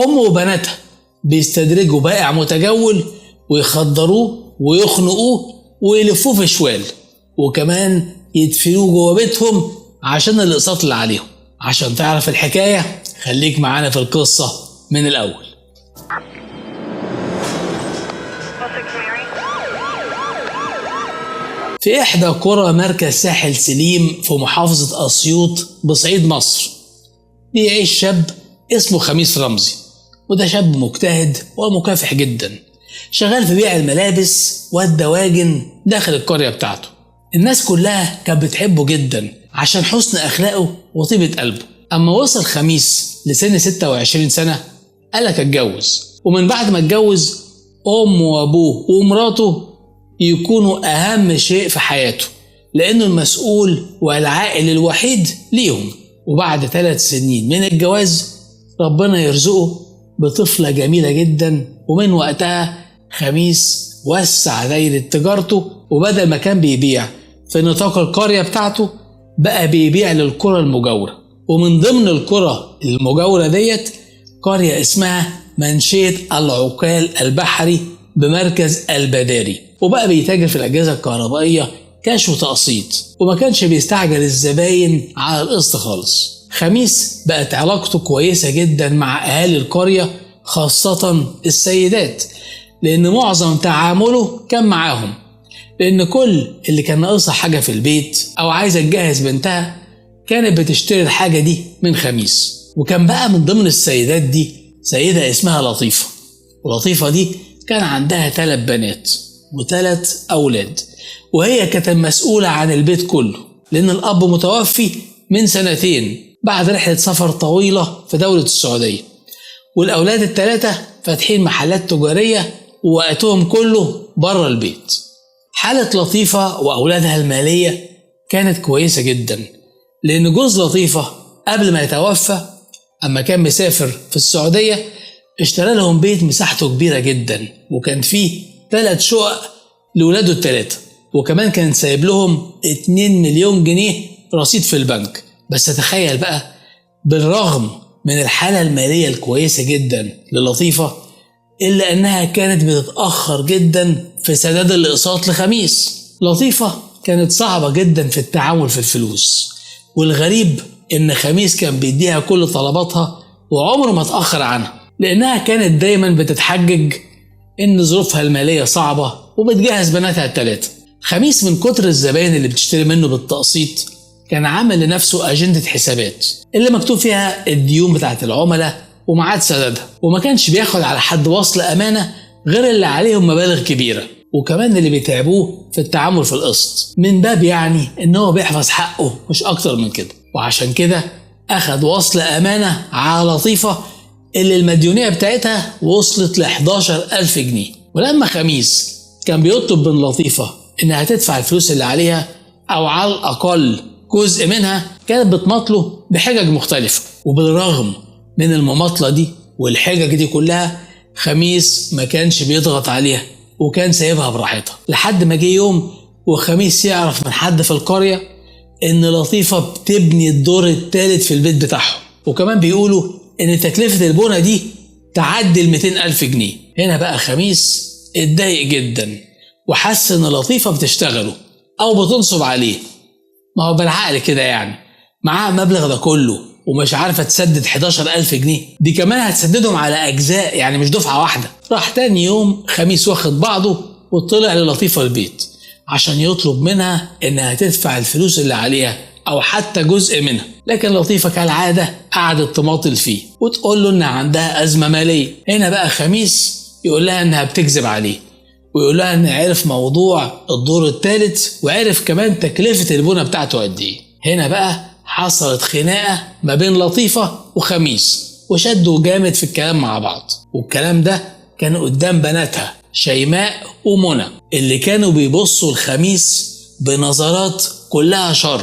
أمه وبناتها بيستدرجوا بائع متجول ويخدروه ويخنقوه ويلفوه في شوال، وكمان يدفنوه جوه بيتهم عشان الأقساط اللي عليهم. عشان تعرف الحكاية خليك معانا في القصة من الأول. في إحدى قرى مركز ساحل سليم في محافظة أسيوط بصعيد مصر بيعيش شاب اسمه خميس رمزي، وده شاب مجتهد ومكافح جدا، شغال في بيع الملابس والدواجن داخل القرية بتاعته. الناس كلها كانت بتحبه جدا عشان حسن أخلاقه وطيبة قلبه. أما وصل خميس لسن 26 سنة قالك اتجوز، ومن بعد ما اتجوز أمه وأبوه ومراته يكونوا أهم شيء في حياته، لأنه المسؤول والعائل الوحيد ليهم. وبعد 3 سنين من الجواز ربنا يرزقه بطفلة جميلة جدا، ومن وقتها خميس وسع دايرة تجارته، وبدل ما كان بيبيع في نطاق القرية بتاعته بقى بيبيع للقرى المجاورة. ومن ضمن القرى المجاورة ديت قرية اسمها منشية العقال البحري بمركز البداري، وبقى بيتاجر في الأجهزة الكهربائية كاش وتقسيط، وما كانش بيستعجل الزباين على القسط خالص. خميس بقت علاقته كويسة جدا مع أهالي القرية، خاصة السيدات، لأن معظم تعامله كان معاهم، لأن كل اللي كان ناقصها حاجة في البيت أو عايزة تجهز بنتها كانت بتشتري الحاجة دي من خميس. وكان بقى من ضمن السيدات دي سيدة اسمها لطيفة، ولطيفة دي كان عندها 3 بنات و3 أولاد، وهي كانت المسؤولة عن البيت كله، لأن الأب متوفي من 2 سنين بعد رحلة سفر طويلة في دولة السعودية، والأولاد 3 فاتحين محلات تجارية ووقتهم كله بره البيت. حالة لطيفة وأولادها المالية كانت كويسة جدا، لأن جوز لطيفة قبل ما يتوفى أما كان مسافر في السعودية اشترى لهم بيت مساحته كبيرة جدا، وكان فيه 3 شقق لولاده 3، وكمان كان سايب لهم 2 مليون جنيه رصيد في البنك. بس تخيل بقى، بالرغم من الحالة المالية الكويسة جدا للطيفة إلا أنها كانت بتتأخر جدا في سداد الأقساط لخميس. لطيفة كانت صعبة جدا في التعامل في الفلوس، والغريب إن خميس كان بيديها كل طلباتها وعمره ما اتأخر عنها، لأنها كانت دايما بتتحجج إن ظروفها المالية صعبة وبتجهز بناتها 3. خميس من كتر الزباين اللي بتشتري منه بالتقسيط كان عامل لنفسه أجندة حسابات اللي مكتوب فيها الديون بتاعت العملاء ومعاد سدادها، وما كانش بياخد على حد وصل أمانة غير اللي عليهم مبالغ كبيرة، وكمان اللي بيتعبوه في التعامل في القسط، من باب يعني إن هو بيحفظ حقه مش أكتر من كده. وعشان كده أخد وصل أمانة على لطيفة اللي المديونية بتاعتها وصلت ل 11,000 جنيه. ولما خميس كان بيطلب من لطيفة إنها تدفع الفلوس اللي عليها أو على الأقل جزء منها، كانت بتماطله بحجج مختلفة. وبالرغم من المماطلة دي والحجج دي كلها خميس ما كانش بيضغط عليها وكان سايبها براحتها، لحد ما جه يوم وخميس يعرف من حد في القرية إن لطيفة بتبني الدور الثالث في البيت بتاعهم، وكمان بيقولوا إن تكلفة البنى دي تعدي 200,000 جنيه. هنا بقى خميس اتضايق جدا وحس إن لطيفة بتشتغله أو بتنصب عليه. ما هو بالعقل كده يعني، معاها المبلغ ده كله ومش عارفة تسدد 11,000 جنيه، دي كمان هتسددهم على أجزاء يعني مش دفعة واحدة. راح تاني يوم خميس واخد بعضه وطلع للطيفة البيت عشان يطلب منها إنها تدفع الفلوس اللي عليها أو حتى جزء منها، لكن لطيفة كالعادة قعدت تماطل فيه وتقول له إن عندها أزمة مالية. هنا بقى خميس يقول لها إنها بتكذب عليه، ويقول لها إن عرف موضوع الدور الثالث وعرف كمان تكلفة البنى بتاعته قد إيه. هنا بقى حصلت خناقة ما بين لطيفة وخميس وشدوا جامد في الكلام مع بعض، والكلام ده كان قدام بناتها شيماء ومنى اللي كانوا بيبصوا الخميس بنظرات كلها شر،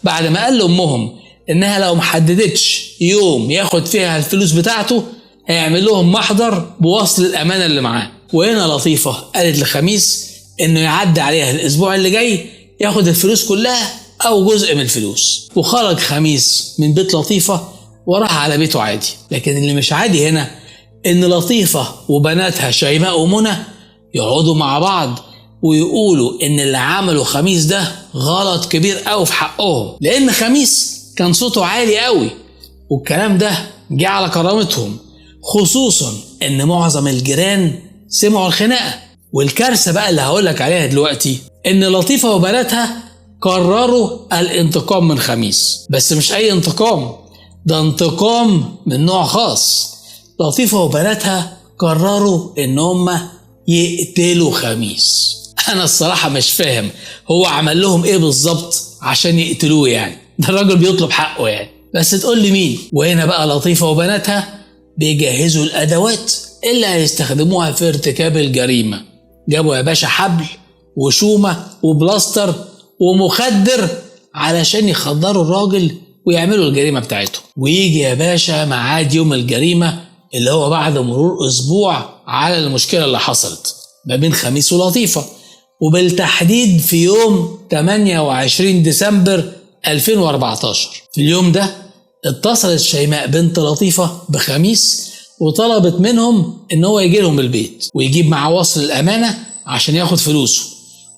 بعد ما قال لأمهم إنها لو محددتش يوم ياخد فيها الفلوس بتاعته هيعمل لهم محضر بوصل الأمانة اللي معاه. وهنا لطيفة قالت لخميس إنه يعدي عليها الأسبوع اللي جاي ياخد الفلوس كلها أو جزء من الفلوس. وخرج خميس من بيت لطيفة وراح على بيته عادي. لكن اللي مش عادي هنا إن لطيفة وبناتها شيماء ومنى يقعدوا مع بعض ويقولوا إن اللي عمله خميس ده غلط كبير قوي في حقهم، لأن خميس كان صوته عالي قوي والكلام ده جه على كرامتهم، خصوصا إن معظم الجيران سمعوا الخناقة. والكارثة بقى اللي هقولك عليها دلوقتي إن لطيفة وبناتها قرروا الانتقام من خميس، بس مش أي انتقام، ده انتقام من نوع خاص. لطيفة وبناتها قرروا إن هما يقتلوا خميس. أنا الصراحة مش فاهم هو عمل لهم إيه بالظبط عشان يقتلوه، يعني ده الراجل بيطلب حقه يعني، بس تقول لي مين؟ وهنا بقى لطيفة وبناتها بيجهزوا الأدوات اللي هيستخدموها في ارتكاب الجريمة. جابوا يا باشا حبل وشومة وبلاستر ومخدر علشان يخدروا الراجل ويعملوا الجريمة بتاعتهم. ويجي يا باشا ميعاد يوم الجريمة اللي هو بعد مرور أسبوع على المشكلة اللي حصلت ما بين خميس ولطيفة، وبالتحديد في يوم 28 ديسمبر 2014. في اليوم ده اتصلت شيماء بنت لطيفة بخميس وطلبت منهم ان هو يجي لهم البيت ويجيب معاه وصل الأمانة عشان ياخد فلوسه،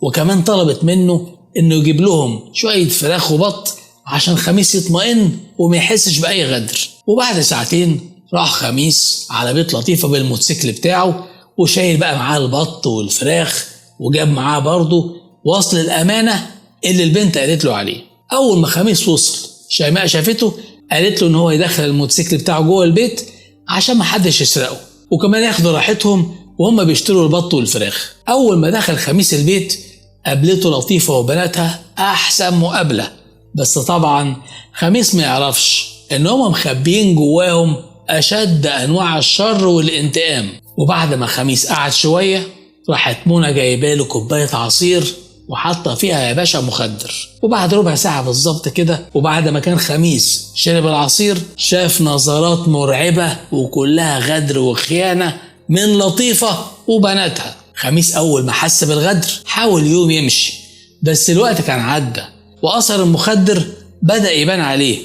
وكمان طلبت منه انه يجيب لهم شوية فراخ وبط عشان خميس يطمئن وما يحسش بأي غدر. وبعد ساعتين راح خميس على بيت لطيفة بالموتوسيكل بتاعه وشايل بقى معاه البط والفراخ، وجاب معاه برضه وصل الأمانة اللي البنت قالت له عليه. أول ما خميس وصل شيماء شافته قالت له إن هو يدخل الموتوسيكل بتاعه جوه البيت عشان محدش يسرقه، وكمان ياخدوا راحتهم وهم بيشتروا البط والفراخ. أول ما دخل خميس البيت قابلته لطيفة وبناتها أحسن مقابلة، بس طبعا خميس ما يعرفش إن هم مخبيين جواهم أشد أنواع الشر والانتقام. وبعد ما خميس قعد شوية راحت منى جايباله كوباية عصير وحاطة فيها يا باشا مخدر. وبعد ربع ساعة بالظبط كده وبعد ما كان خميس شرب العصير شاف نظرات مرعبة وكلها غدر وخيانة من لطيفة وبناتها. خميس أول ما حس بالغدر حاول يوم يمشي، بس الوقت كان عدى وأثر المخدر بدأ يبان عليه،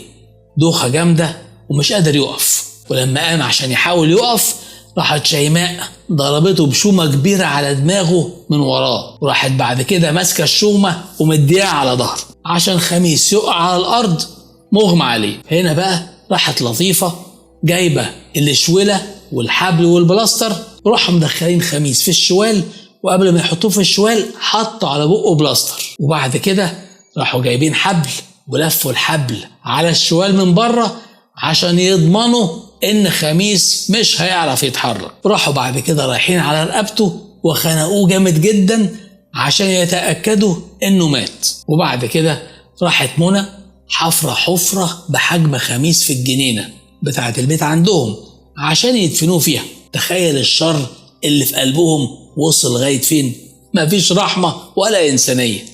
دوخة جامدة ومش قادر يقف. ولما قام عشان يحاول يقف راحت شيماء ضربته بشومة كبيرة على دماغه من وراه، وراحت بعد كده ماسكة الشومة ومديها على ظهره عشان خميس يقع على الأرض مغمى عليه. هنا بقى راحت لطيفة جايبة الشولة والحبل والبلاستر، وراحوا مدخلين خميس في الشوال، وقبل ما يحطوه في الشوال حطوا على بقه بلاستر. وبعد كده راحوا جايبين حبل ولفوا الحبل على الشوال من بره عشان يضمنوا ان خميس مش هيعرف يتحرك. راحوا بعد كده رايحين على رقبته وخنقوه جامد جدا عشان يتأكدوا انه مات. وبعد كده راحت منى حفرة حفرة بحجم خميس في الجنينة بتاعة البيت عندهم عشان يدفنوه فيها. تخيل الشر اللي في قلبهم وصل لغاية فين، مفيش رحمة ولا إنسانية،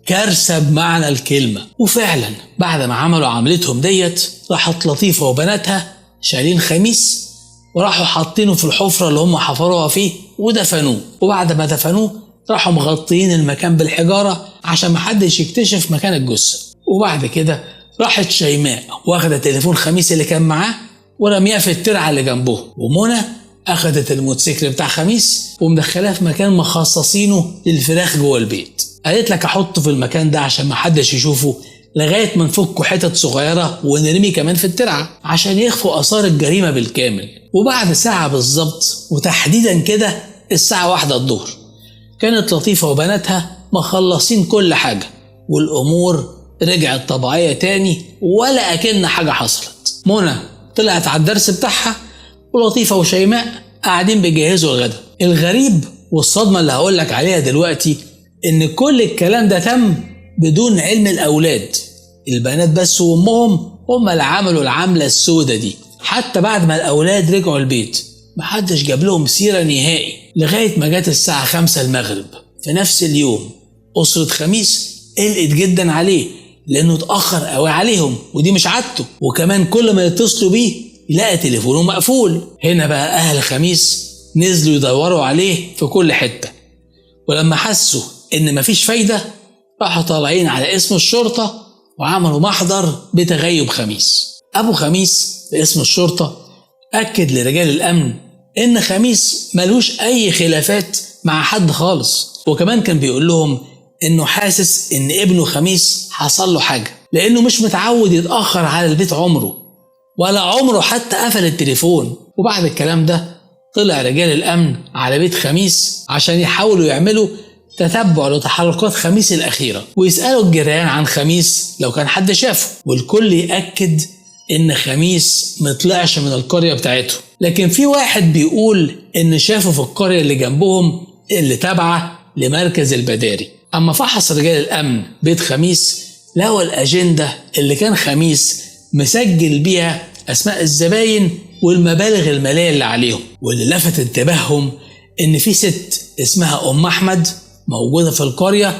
كارثة بمعنى الكلمة. وفعلا بعد ما عملوا عملتهم ديت راحت لطيفة وبناتها شايلين خميس وراحوا حاطينه في الحفرة اللي هم حفروها فيه ودفنوه. وبعد ما دفنوه راحوا مغطيين المكان بالحجارة عشان محدش يكتشف مكان الجثة. وبعد كده راحت شيماء واخدة تليفون خميس اللي كان معاه ورميها في الترعة اللي جنبه، ومنى أخدت الموتوسيكل بتاع خميس ومدخلاه في مكان مخصصينه للفراخ جوه البيت. قالت لك أحطه في المكان ده عشان محدش يشوفه لغاية ما نفكه حتت صغيرة ونرميه كمان في الترعة عشان يخفوا آثار الجريمة بالكامل. وبعد ساعة بالظبط وتحديدا كده الساعة 1 الظهر كانت لطيفة وبناتها مخلصين كل حاجة والأمور رجعت طبيعية تاني ولا أكن حاجة حصلت. منى طلعت على الدرس بتاعها ولطيفة وشيماء قاعدين بيجهزوا الغدا. الغريب والصدمة اللي هقولك عليها دلوقتي إن كل الكلام ده تم بدون علم الأولاد، البنات بس وأمهم هم اللي عملوا العملة السودة دي. حتى بعد ما الأولاد رجعوا البيت محدش جاب لهم سيرة نهائي لغاية ما جت الساعة 5 المغرب في نفس اليوم. أسرة خميس قلقت جدا عليه لأنه اتأخر قوي عليهم ودي مش عادته، وكمان كل ما يتصلوا بيه يلاقي تليفونه مقفول. هنا بقى أهل خميس نزلوا يدوروا عليه في كل حتة، ولما حسوا إن مفيش فايدة راحوا طالعين على اسم الشرطة وعملوا محضر بتغيب خميس. أبو خميس باسم الشرطة أكد لرجال الأمن إن خميس ملوش أي خلافات مع حد خالص، وكمان كان بيقول لهم إنه حاسس إن ابنه خميس حصل له حاجة، لأنه مش متعود يتأخر على البيت عمره، ولا عمره حتى قفل التليفون. وبعد الكلام ده طلع رجال الأمن على بيت خميس عشان يحاولوا يعملوا تتبع لتحركات خميس الأخيرة، ويسألوا الجيران عن خميس لو كان حد شافه، والكل يأكد إن خميس مطلعش من القرية بتاعته. لكن في واحد بيقول إن شافه في القرية اللي جنبهم اللي تابعة لمركز البداري. أما فحص رجال الأمن بيت خميس لقوا الأجندة اللي كان خميس مسجل بيها أسماء الزباين والمبالغ المالية اللي عليهم، واللي لفت انتباههم إن في ست اسمها أم أحمد موجودة في القرية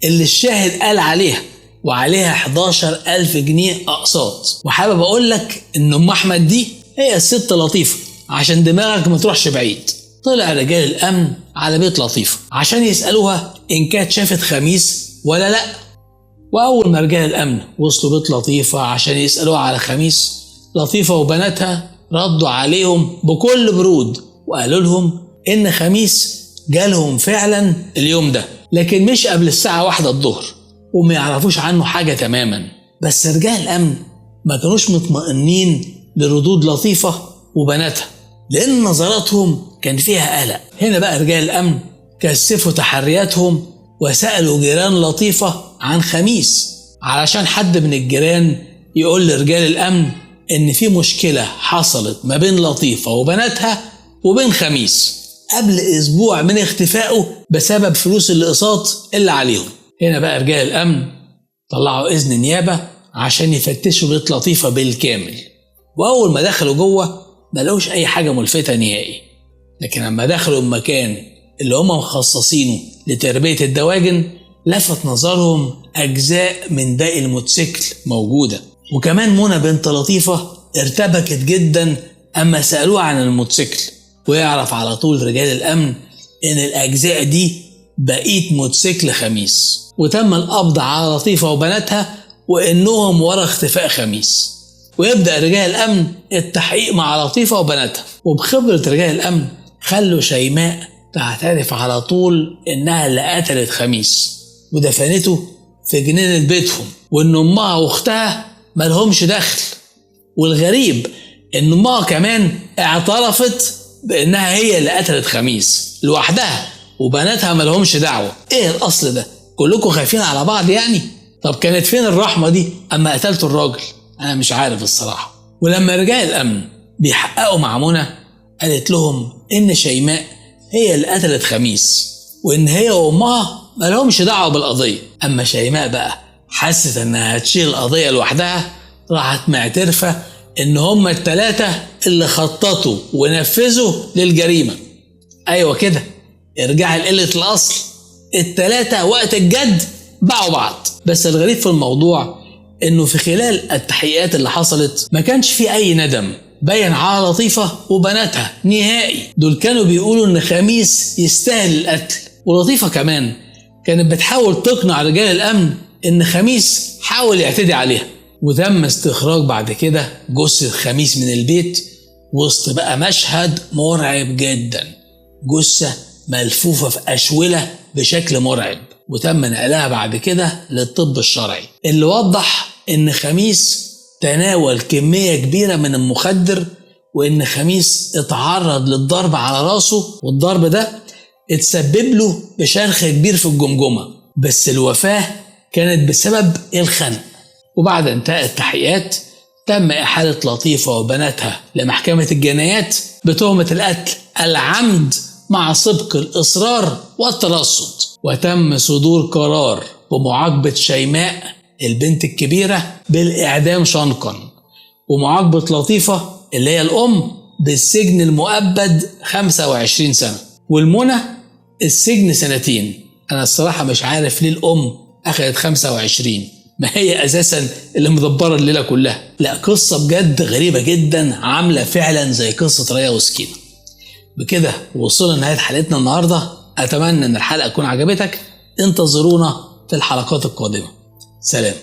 اللي الشاهد قال عليها، وعليها 11,000 جنيه أقساط. وحابب أقول لك إن أم أحمد دي هي الست لطيفة عشان دماغك ما تروحش بعيد. طلع رجال الأمن على بيت لطيفة عشان يسألوها إن كانت شافت خميس ولا لأ. وأول ما رجال الأمن وصلوا بيت لطيفة عشان يسألوها على خميس، لطيفة وبناتها ردوا عليهم بكل برود وقالوا لهم إن خميس جالهم فعلا اليوم ده، لكن مش قبل الساعة 1 الظهر، وما يعرفوش عنه حاجة تماما. بس رجال الأمن ما كانوش مطمئنين لردود لطيفة وبناتها، لأن نظراتهم كان فيها قلق. هنا بقى رجال الأمن كثفوا تحرياتهم وسألوا جيران لطيفة عن خميس، علشان حد من الجيران يقول لرجال الأمن إن في مشكلة حصلت ما بين لطيفة وبناتها وبين خميس قبل أسبوع من اختفائه بسبب فلوس الأقساط اللي عليهم. هنا بقى رجال الأمن طلعوا إذن نيابة عشان يفتشوا بيت لطيفة بالكامل، وأول ما دخلوا جوه ما لقوش أي حاجة ملفتة نهائي. لكن لما دخلوا المكان اللي هم مخصصينه لتربية الدواجن لفت نظرهم أجزاء من باقي الموتوسيكل موجودة. وكمان منى بنت لطيفة ارتبكت جدا أما سألوها عن الموتوسيكل، ويعرف على طول رجال الأمن إن الأجزاء دي بقية موتوسيكل خميس. وتم القبض على لطيفة وبناتها وإنهم ورا اختفاء خميس. ويبدأ رجال الأمن التحقيق مع لطيفة وبناتها، وبخبرة رجال الأمن خلوا شيماء تعترف على طول إنها اللي قتلت خميس ودفنته في جنينة بيتهم، وإن أمها وأختها مالهمش دخل. والغريب إن أمها كمان اعترفت بإنها هي اللي قتلت خميس لوحدها وبناتها مالهمش دعوة. إيه الأصل ده؟ كلكم خايفين على بعض يعني؟ طب كانت فين الرحمة دي أما قتلتوا الراجل؟ أنا مش عارف الصراحة. ولما رجال الأمن بيحققوا مع منى قالت لهم إن شيماء هي اللي قتلت خميس وإن هي وأمها مالهمش دعوة بالقضية. أما شيماء بقى حست إنها هتشيل القضية لوحدها، راحت معترفة إن هما التلاتة اللي خططوا ونفذوا للجريمة. أيوة كده، ارجعي لقلة الأصل، التلاتة وقت الجد باعوا بعض. بس الغريب في الموضوع إنه في خلال التحقيقات اللي حصلت ما كانش في أي ندم باين على لطيفة وبناتها نهائي. دول كانوا بيقولوا إن خميس يستاهل القتل، ولطيفة كمان كانت بتحاول تقنع رجال الأمن إن خميس حاول يعتدي عليها. وتم استخراج بعد كده جثة خميس من البيت وسط بقى مشهد مرعب جدا، جثة ملفوفة في أشولة بشكل مرعب، وتم نقلها بعد كده للطب الشرعي اللي وضح إن خميس تناول كمية كبيرة من المخدر، وإن خميس اتعرض للضرب على راسه، والضرب ده اتسبب له بشرخ كبير في الجمجمة، بس الوفاة كانت بسبب الخنق. وبعد انتهاء التحقيقات تم إحالة لطيفة وبناتها لمحكمة الجنايات بتهمة القتل العمد مع سبق الإصرار والترصد، وتم صدور قرار بمعاقبة شيماء البنت الكبيرة بالإعدام شنقا، ومعاقبة لطيفة اللي هي الأم بالسجن المؤبد 25 سنة، والمنى السجن 2 سنين. أنا الصراحة مش عارف ليه الأم أخذت 25، ما هي أساسا اللي مدبرة الليلة كلها. لا، قصة بجد غريبة جدا، عاملة فعلا زي قصة ريا وسكينة. بكده وصلنا لنهاية حلقتنا النهاردة. أتمنى أن الحلقة تكون عجبتك. انتظرونا في الحلقات القادمة. سلام.